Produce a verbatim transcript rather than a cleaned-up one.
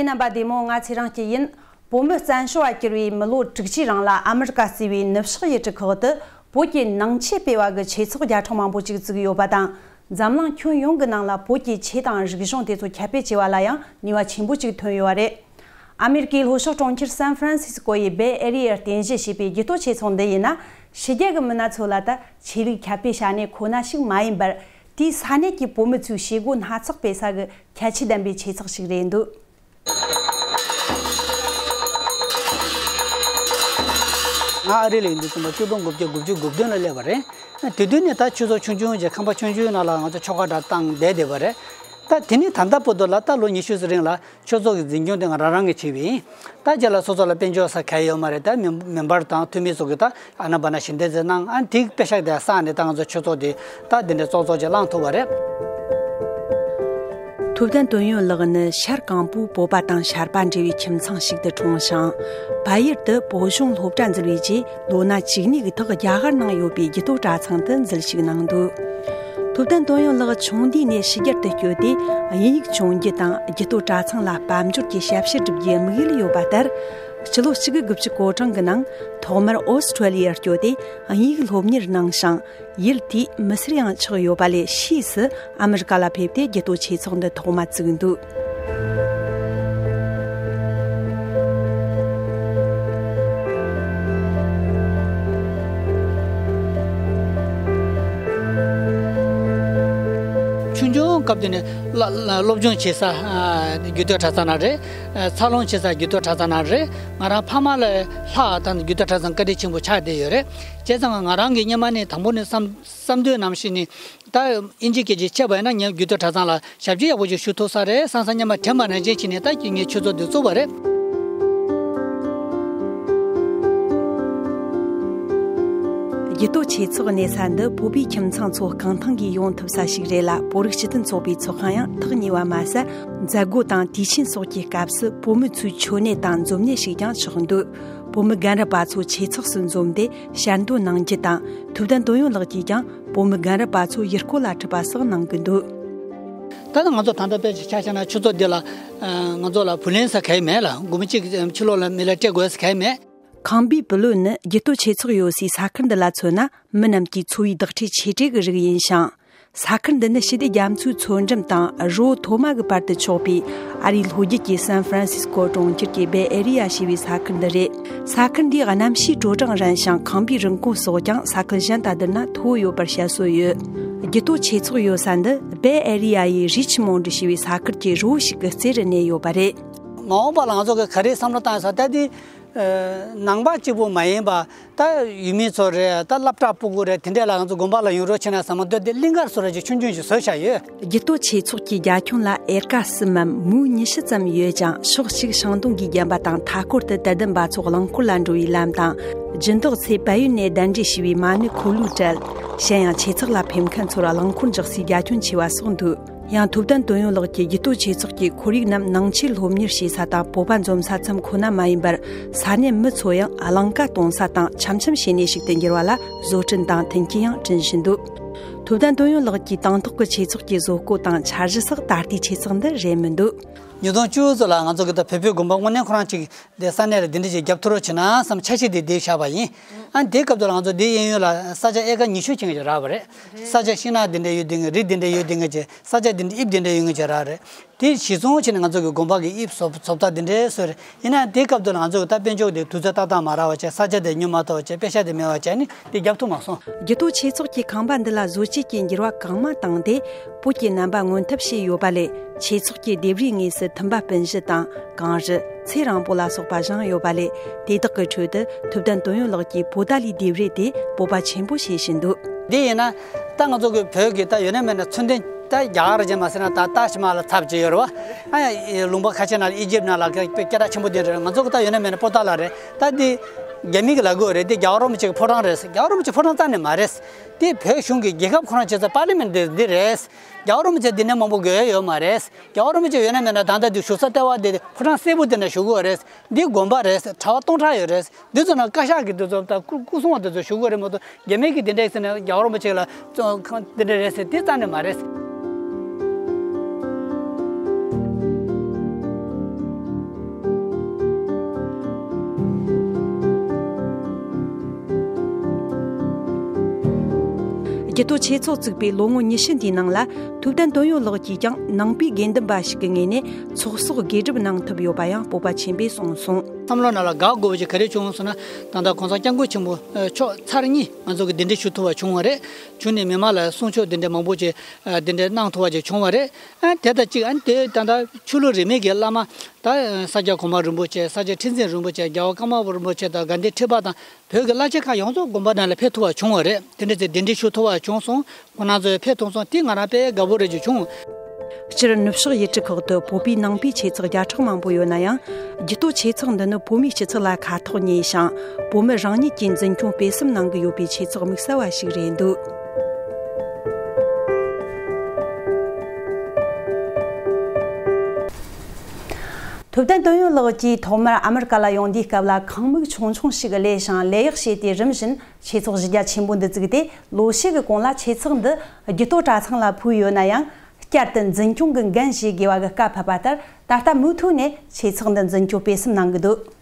རྣམ་པ་བདེ་མོ། ང་ཚེ་རིང་སྐྱིད་ཡིན། བོད་མི་བཙན་བྱོལ་བ་གྱུར་བའི་མི་ལོ་དྲུག་ཅུའི་རིང་ལ་ཨ་མི་རི་ཀ་གཙོས་པའི་ནུབ་ཕྱོགས་ཡུལ་གྲུ་ཁག་ཏུ་བོད་ཀྱི་ནང་ཆོས་སྤེལ་བ་གི་ཆོས་ཚོགས་བརྒྱ་ཕྲག་མང་པོ་ཅིག་བཙུགས་ཡོད་པ་དང་། འཛམ་གླིང་ཁྱོན་ཡོངས་ཀྱི་ནང་ལ་བོད་ཀྱི་ཆོས་དང་རིག་གཞུང་དེ་ཚོ་ཁྱབ་སྤེལ་བྱེད་པ་ལ་ཡང་ནུས་པ་ཆེན་པོ་ཅིག་ཐོན་ཡོད་པ་རེད། ཨ་མེ་རི་ཀའི་ལྷོ་ཕྱོགས་གྲོང་ཁྱེར་སན་ཧྥ་རན་སིས་ཀོ་ཡི་Bay Area་རྟེན་གཞི་བྱས་པའི་རྒྱུད་སྟོད་ཆོས་ཚོགས་འདི་ཡིན་ན། ཕྱི་རྒྱལ་གྱི་མི་སྣ་ཚོ་ལ་ད་ཆོས་ལུགས་ཁྱབ་སྤེལ་བྱ་གནས་ཁོ་ན་ཞིག་མ་ཡིན་པར། དེའི་ས་གནས་ཀྱི་བོད་མི་ཚོའི་བྱེད་སྒོ་སྣ་ཚོགས་སྤེལ་ས་གི་ཁྱད་ཆོས་ལྡན་པའི་ཆོས་ཚོགས་ཤིག་རེད་འདུག་ང་ཨ་རི་ལ་ཡིན་དུས་ཙམ་པ་ཆིག་སྟོང་དགུ་བརྒྱ་དགུ་བཅུ་གོ་བདུན་ལ་སླེབས་པ་རེད། དེ་དུས་ནས་ད་ཆོས་ཚོགས་ཆུང་ཆུང་ཅིག་ཁང་པ་ཆུང་ཆུང་ནང་ལ་ང་ཚོ་ཆོ་ག་འདྲ་བཏང་བསྡད་བསྡད་པ་རེད། ད་དེ་ནས་ད་ལྟ་བར་དུ་ལ་ད་ལོ་ཉི་ཤུ་ཙམ་རིང་ལ་ཆོས་ཚོགས་ཀྱི་འཛིན་སྐྱོང་དེ་ང་རང་རང་གིས་བྱས་པ་ཡིན། ད་རྗེས་ལ་སོ་སོ་ལ་དཔལ་འབྱོར་ས་གང་ཡོད་མ་རེད། ད་མེམ་མེམ་བར་དང་འཐུས་མི་ཚོ་གིས་ད་ཨ་ན་བ་ན་ཞལ་འདེབས་ཟེར་གནང་། ཨ་དེའི་པེ་ཤག་དེ་བསགས་ནས་ད་ང་ཚོ་ཆོས་ཚོགས་དེ་ད་དེ་འདྲའི་ཙོག་ཙོག་ཅིག་བསླངས་ཐུབ་པ་རེད། ཐུབ་བསྟན་དོན་ཡོད་ལགས་ནི་ཤར་ཀང་པོའི་བོད་པ་དང་ཤར་པ་འབྲེལ་བའི་ཁྱིམ་ཚང་ཞིག་ཏུ་འཁྲུངས་ཤིང་། བལ་ཡུལ་དུ་བོད་གཞུང་སློབ་གྲྭ་འཛུལ་བའི་རྗེས་ལོ་ན་བཅུ་གཉིས་ཀྱི་ཐོག་རྒྱ་གར་ནང་ཡོད་པའི་རྒྱུད་སྟོད་གྲྭ་ཚང་དུ་འཛུལ་ཞུགས་གནང་འདུག་ཐུབ་བསྟན་དོན་ཡོད་ལགས་ཆུང་དུས་ནས་ཕྱི་རྒྱལ་དུ་བསྐྱོད་དེ། དབྱིན་ཡིག་སྦྱོང་རྒྱུ་དང་རྒྱུད་སྟོད་གྲྭ་ཚང་ལ་དཔལ་འབྱོར་གྱི་ཞབས་ཕྱི་སྒྲུབ་རྒྱུའི་དམིགས་ཡུལ་ཡོད་པ་ལྟར། སྤྱི་ལོ་གཅིག་དགུ་བཅུ་གོ་གྲངས་ཀྱི་ནང་ཐོག་མར་ཨོ་སི་ཁྲུ་ལི་ཡར་བསྐྱོད་དེ་དབྱིན་ཡིག་སློབ་གཉེར་གནང་ཞིང་། ཡུལ་དེའི་མི་སེར་ཡང་ཆགས་ཡོད་པ་ལས་ཕྱིས་སུ་ཨ་མི་རི་ཀ་ལ་ཕེབས་ཏེ་རྒྱུད་སྟོད་ཆོས་ཚོགས་འདི་ཐོག་མ་བཙུགས་འདུག་ཆུང་ཆུང་སྐབས་དེ་ནས་སློབ་སྦྱོང་བྱེད་ས་རྒྱུད་སྟོད་གྲྭ་ཚང་ནང་རེད། འཚར་ལོངས་བྱེད་ས་རྒྱུད་སྟོད་གྲྭ་ཚང་ནང་རེད། ང་རང་ཕ་མ་ལ་ལྷག་ད་རྒྱུད་སྟོད་གྲྭ་ཚང་བཀའ་དྲིན་ཆེན་པོ་ཆགས་བསྡད་ཡོད་རེད། བྱས་ཙང་ང་རང་གི་སྔོན་མ་ནས་དང་པོ་ནས་བསམ་བསམ་དོན་ནང་བཞིན་ནི་ད་དབྱིན་ཇི་སྐད་ཀྱི་ཆེ་བ་ཡིན་ན་ངས་རྒྱུད་སྟོད་གྲྭ་ཚང་ལ་ཞབས་ཕྱི་ཡག་པོ་ཞིག་ཞུ་ཐུབ་ས་རེད་བསམ་བསམ་སྔོན་མ་དྲན་པ་ནང་བཞིན་བྱས་ནས་ད་ངས་ཆོས་ཚོགས་འདི་བཙུགས་པ་རེད། རྒྱུད་སྟོད་ཆོས་ཚོགས་གནས་ས་འདི་བོད་པའི་ཁྱིམ་ཚང་ཚོ་རྐང་ཐང་གིས་ཡོང་ཐུབ་ས་ཞིག་རེད་ལ། བོད་རིགས་སྤྱི་མཐུན་ཚོགས་པའི་ཚོགས་ཁང་ཡང་ཐག་ཉེ་བ་མ་ཟད། མཛད་སྒོ་དང་དུས་ཆེན་སོགས་ཀྱི་སྐབས་སུ་བོད་མི་ཚོའི་མཆོད་གནས་དང་འཛོམས་གནས་ཤིག་ཀྱང་ཆགས་འདུག་བོད་མི་རྒན་རབས་པ་ཚོ་ཆོས་ཚོགས་སུ་འཛོམས་ཏེ་ཞལ་འདོན་གནང་རྒྱུ་དང་། ཐུབ་བསྟན་དོན་ཡོད་ལགས་ཀྱིས་ཀྱང་བོད་མི་རྒན་རབས་པ་ཚོ་ཡུལ་སྐོར་ལ་ཁྲིད་པ་སོགས་གནང་གི་འདུག་ད་ལྟ་ང་ཚོ་ད་ལྟ་དཔེ་ཆ་བཞག་ན་ཆུ་ཚོད་འདི་ལ་ང་ཚོ་ལ་བུ་ལོན་ཟེར་གང་ཡང་མེད་ལ། སྒོར་མོ་གཅིག་ཕྱི་ལོགས་ལ་མི་ལ་སྤྲད་དགོས་ཟེར་གང་ཡང་མེད། ཁང་པའི་བུ་ལོན་ནི་རྒྱུད་སྟོད་ཆོས་ཚོགས་ཡོད་སའི་ས་ཁུལ་འདི་ལ་མཚོན་ན་མི་རྣམས་ཀྱི་འཚོ་བའི་བདག་ཁྲལ་ཆེ་གྲས་ཀྱི་རིགས་ཡིན་ཞིང་། ས་ཁུལ་འདི་ནི་ཞི་བདེ་རྒྱ་མཚོའི་མཚོ་འགྲམ་དང་རི་བོ་ཐོ་མ་གི་བར་དུ་ཕྱོགས་པའི་ཨ་རིའི་ལྷོ་རྒྱུད་ཀྱི་སན་ཧྥ་རན་སིས་ཀོ་གྲོང་ཁྱེར་གྱི་Bay Area་ཞེས་པའི་ས་ཁུལ་འདི་རེད། ས་ཁུལ་འདིའི་གནམ་གཤིས་དྲོ་གྲང་རན་ཞིང་ཁང་པའི་རིན་གོང་སོགས་ཀྱང་ས་ཁུལ་གཞན་དང་བསྡུར་ན་མཐོ་བོ་ཡོད་པར་བཤད་སྲོལ་ཡོད། རྒྱུད་སྟོད་ཆོས་ཚོགས་ཡོད་ས་འདི་Bay Area་ཡི་རི་ཆི་མོན་ཌི་ཞེས་པའི་ས་ཁུལ་གྱི་རི་བོ་ཞིག་གི་རྩེ་རུ་གནས་ཡོད་པ་རེད། མ་འོངས་པ་ལ་ང་ཚོ་གི་ག་རེ་བསམ་བློ་བཏང་ཡོད་ས་ད་འདི། ནང་པ་གཅིག་པུ་མ་ཡིན་པ། ད་ཡུལ་མི་ཚོ་རེད། ད་སློབ་གྲྭ་སྤུ་གུ་རེད། དེ་འདྲས་ལ་ང་ཚོ་དགོན་པ་ལ་ཡོང་རོགས་བྱེད་ན་བསམ་མ་འདོད་དེ་གླིང་གར་སོ་ར་ཅིག་ཆུང་ཆུང་ཞིག་བཟོས་བཞག་ཡོད། རྒྱུད་སྟོད་ཆོས་ཚོགས་ཀྱི་རྒྱ་ཁྱོན་ལ་ཨེར་ཀ་གསུམ་མམ་མུའུ་ཉི་ཤུ་ཙམ་ཡོད་ཅིང་། ཕྱོགས་གཅིག་ཤིང་སྡོང་གིས་བརྒྱན་པ་དང་། མཐའ་སྐོར་དུ་དད་ལྡན་པ་ཚོ་རླངས་འཁོར་ལ་འགྲོ་བའི་ལམ་དང་། སྦྱིན་བདག་ཚེ་བལ་ཡུལ་ནས་གདན་འདྲེན་ཞུས་པའི་མ་ཎི་འཁོར་ལོས་སྤྲད། གཞན་ཡང་ཆོས་ཚོགས་ལ་ཕེབས་མཁན་ཚོར་རླངས་འཁོར་འཇོག་སའི་རྒྱ་ཁྱོན་ཆེ་བ་སོགས་འདུག་ཡང་ཐུབ་བསྟན་དོན་ཡོད་ལགས་ཀྱིས་རྒྱུད་སྟོད་ཆོས་ཚོགས་ཀྱི་ཁོར་ཡུག་རྣམས་ནང་ཆོས་སློབ་གཉེར་བྱེད་ས་དང་བོད་པ་འཛོམས་ས་ཙམ་ཁོ་ན་མ་ཡིན་པར། ས་གནས་མི་ཚོ་ཡང་གླིང་ག་གཏོང་ས་དང་འཆམ་འཆམ་བྱེད་གནས་ཤིག་ཏུ་འགྱུར་བ་ལ་བཟོ་སྐྲུན་དང་མཐུན་རྐྱེན་ཡང་བསྐྲུན་བཞིན་འདུག་ཐུབ་བསྟན་དོན་ཡོད་ལགས་ཀྱིས་དང་ཐོག་གི་ཆོས་ཚོགས་ཀྱི་བཟོ་བཀོད་དང་འཆར་གཞི་སོགས་ད་ལྟའི་ཆོས་ཚོགས་འདི་རེད་མི་འདུག་ཉིས་སྟོང་བཅུ་ཙམ་ལ་ང་ཚོ་གི་ད་བོད་པའི་དགོན་པ་དངོས་གནས་ཁོ་རང་གཅིག་དེ་ས་གནས་ལ་འདི་འདྲ་ཅིག་རྒྱབ་ཐུབ་རོགས་བྱེད་ན་བསམ་འཆར་གཞི་དེ་འདི་བཞག་པ་ཡིན། ཨ་དེའི་སྐབས་དུ་ལ་ང་ཚོ་འདི་གཡས་གཡོན་ལ་ས་ཆ་ཨེ་ཀར་ཉི་ཤུ་ཅན་གྱི་རག་པ་རེད། ས་ཆ་ཤིང་ནགས་འདི་འདྲ་ཡོད་དེ་ངས་རི་འདི་འདྲ་ཡོད་དེ་ངས་ཅེས་ས་ཆ་འདི་འདྲ་དབྱིབས་འདི་འདྲ་ཡོད་ངས་ཅེས་རག་རེད། དེ་གཞི་བཟུང་བྱས་ནས་ང་ཚོ་གི་དགོན་པ་གི་དབྱིབས་བཟོ་བཟོ་ལྟ་འདི་འདྲའི་བཟོས་རེད། ཡིན་ན་དེའི་སྐབས་དུ་ལ་ང་ཚོ་གི་ད་དཔལ་འབྱོར་དེ་དུས་ཚོད་ཏག་ཏག་མ་རག་པ་བྱས། ས་ཆ་དེ་ཉོ་མ་ཐུབ་པ་བྱས། པེ་ཤ་དེ་མེད་པ་བྱས་ནས་དེ་རྒྱབ་ཐུབ་མ་སོང་། རྒྱུད་སྟོད་ཆོས་ཚོགས་ཀྱི་ཁང་པ་འདི་ལ་བཟོ་བཅོས་ཀྱི་འགྱུར་བ་གང་མང་བཏང་སྟེ་བོད་ཀྱི་རྣམ་པ་མངོན་ཐབས་བྱས་ཡོད་པ་ལས། ཆོས་ཚོགས་ཀྱི་ལྡེབས་རིས་ངོས་སུ་ཐུམ་པ་སྤུན་བཞི་དང་། གངས་རི། ཚེ་རིང་པོ་ལ་སོགས་པ་བཞེངས་ཡོད་པ་ལས། དེ་དག་གི་ཁྲོད་དུ་ཐུབ་བསྟན་དོན་ཡོད་ལགས་ཀྱིས་བོད་ཟླ་ལིའི་ལྡེབས་རིས་དེ་སྤོབས་པ་ཆེན་པོ་བྱེད་བཞིན་འདུག་འདི་ཡིན་ན་ད་ང་ཚོ་གི་བོད་ཀྱི་ད་ཡོད་ན་མེད་ན་མཚོན་དོན་ད་རྒྱ་གར་རྗེས་མ་ཟེར་ན་ད་ཏཱཇ་མ་ཧལ་ཚབ་ཅིག་ཡོད་རེད་བ། ཨ་ཡ་ལུང་པ་ཁ་ཤས་ནང་ལ་ཨི་ཇིབ་ནང་ལ་སྐད་གྲགས་ཆེན་པོ་འདི་རེད། ང་ཚོ་གི་ད་ཡོད་ན་མེད་ན་པོ་ཏཱ་ལ་རེད། ད་འདི་རྒྱ་མི་གི་ལ་གོ་རེད། འདི་རྒྱལ་བ་རིན་པོ་ཆེ་གི་ཕོ་བྲང་རེད། རྒྱལ་བ་རིན་པོ་ཆེ་ཕོ་བྲང་རྩ་ནས་མ་རེད། འདི་བོད་གཞུང་གི་རྒྱལ་ཁབ་ཁོ་རང་བྱེད་ས་པར་ལི་མེན་འདི་འདི་རེད། རྒྱལ་བ་རིན་པོ་ཆེ་འདི་ནས་མང་པོ་དགོས་ཡ་ཡོད་མ་རེད། རྒྱལ་བ་རིན་པོ་ཆེ་ཡོད་ན་མེད་ན་ད་ལྟ་འདི་བཞུགས་ས་ལྟེ་བ་འདི་ཕོ་བྲང་སེར་པོ་འདི་ན་བཞུགས་ཀྱི་ཡོད་རེད། འདི་དགོན་པ་རེད། གྲྭ་པ་སྟོང་ཕྲག་ཡོད་རེད། འདི་ཚོ་ནང་བཀའ་ཤག་གི་འདི་ཚོ་དང་སྐུ་སྐུ་སྲུང་བ་འདི་ཚོ་བཞུགས་ཀྱི་ཡོད་རེད་མ་གཏོགས། རྒྱ་མི་གི་འདི་འདྲ་ཟེར་ནས་རྒྱལ་བ་རིན་པོ་ཆེ་ལ་བཙོན་ཁང་འདི་འདྲ་རེད་ཟེར་འདི་རྩ་ནས་མ་རེད། ལྗིད་ཏོ་ཆོས་ཚོགས་བཙུགས་པའི་ལོ་ངོ་ཉི་ཤུ་འདིའི་ནང་ལ། ཐུབ་བསྟན་དོན་ཡོད་ལགས་ཀྱིས་ཀྱང་ནང་པའི་དགེ་འདུན་པ་ཞིག་གི་ངོས་ནས་ཚོགས་གསོག་དགེ་སྒྲུབ་གནང་ཐུབ་ཡོད་པ་ཡང་སྤོབས་པ་ཆེན་པོས་གསུངས་སོང་། བསམ་བློ་ནང་ལ་དགའ་དགོས་པ་ཅིག་ག་རེ་བྱུང་སོང་ན། ད་ལྟ་གོང་ས་སྐྱབས་མགོན་ཆེན་པོ་མཆོག་ཚར་གཉིས་ང་ཚོ་གིས་གདན་འདྲེན་ཞུ་ཐུབ་པ་བྱུང་བ་རེད། བྱུང་ནས་མི་མང་ལ་གསུང་ཆོས་དེ་འདྲ་མང་པོ་ཅིག་གདན་འདྲེན་གནང་ཐུབ་པ་ཅིག་བྱུང་བ་རེད། ཨ་དེ་དང་གཅིག་ཨ་ནི་དེ་ད་ལྟ་ཆོས་ལུགས་རིས་མེད་ཀྱི་བླ་མ། ད་ས་སྐྱ་གོང་མ་རིན་པོ་ཆེ། ས་སྐྱ་ཁྲི་འཛིན་རིན་པོ་ཆེ། རྒྱལ་བ་ཀརྨ་པ་རིན་པོ་ཆེ་དང་དགའ་ལྡན་ཁྲི་པ་དང་བོད་ཀྱི་བླ་ཆེན་ཁག་ཡོངས་རྫོགས་དགོན་པ་ནང་ལ་ཕེབས་ཐུབ་པ་བྱུང་བ་རེད། དེ་འདྲ་ཚེ་གདན་འདྲེན་ཞུ་ཐུབ་པ་བྱུང་སོང་། ཁོང་རྣམ་ཚོ་ཕེབས་ཐུབ་སོང་། དེ་ང་རང་དཔེ་དགའ་པོ་རེད་ཅིག་བྱུང་། སྤྱིར་ནུབ་ཕྱོགས་ཡུལ་གྲུ་ཁག་ཏུ་བོད་པའི་ནང་པའི་ཆོས་ཚོགས་བརྒྱ་ཕྲག་མང་པོ་ཡོད་ན་ཡང་། ལྗིད་ཏོ་ཆོས་ཚོགས་འདི་ནི་བོད་མིའི་སྤྱི་ཚོགས་ལ་ཁ་ཐོག་ཉེ་ཞིང་། བོད་མི་རང་ཉིད་ཀྱིས་འཛིན་སྐྱོང་སྤེལ་གསུམ་གནང་གི་ཡོད་པའི་ཆོས་ཚོགས་དམིགས་བསལ་བ་ཞིག་རེད་འདུག། ཐུབ་བསྟན་དོན་ཡོད་ལགས་ཀྱིས་ཐོག་མར་ཨ་མི་རི་ཀ་ལ་ཡོང་དུས་སྐབས་ལ་ཁང་མིག་ཆུང་ཆུང་ཞིག་གླས་ཤིང་ལས་གཡོག་བྱས་ཏེ། རིམ་བཞིན་ཆོས་ཚོགས་གཞི་རྒྱ་ཆེན་པོ་འདི་བཙུགས་ཏེ། ལོ་ཤས་ཀྱི་གོང་ལ་ཆོས་ཚོགས་འདི་ལྗིད་ཏོ་གྲྭ་ཚང་ལ་ཕུལ་ཡོད་ན་ཡང་། བསྐྱར་དུ་འཛིན་སྐྱོང་གི་འགན་བཞེས་དགོས་པ་གི་བཀའ་ཕབ་པ་ལྟར། ད་ལྟ་མུ་མཐུད་ནས་ཆོས་ཚོགས་འདི་འཛིན་སྐྱོང་སྤེལ་གསུམ་གནང་གི་འདུག།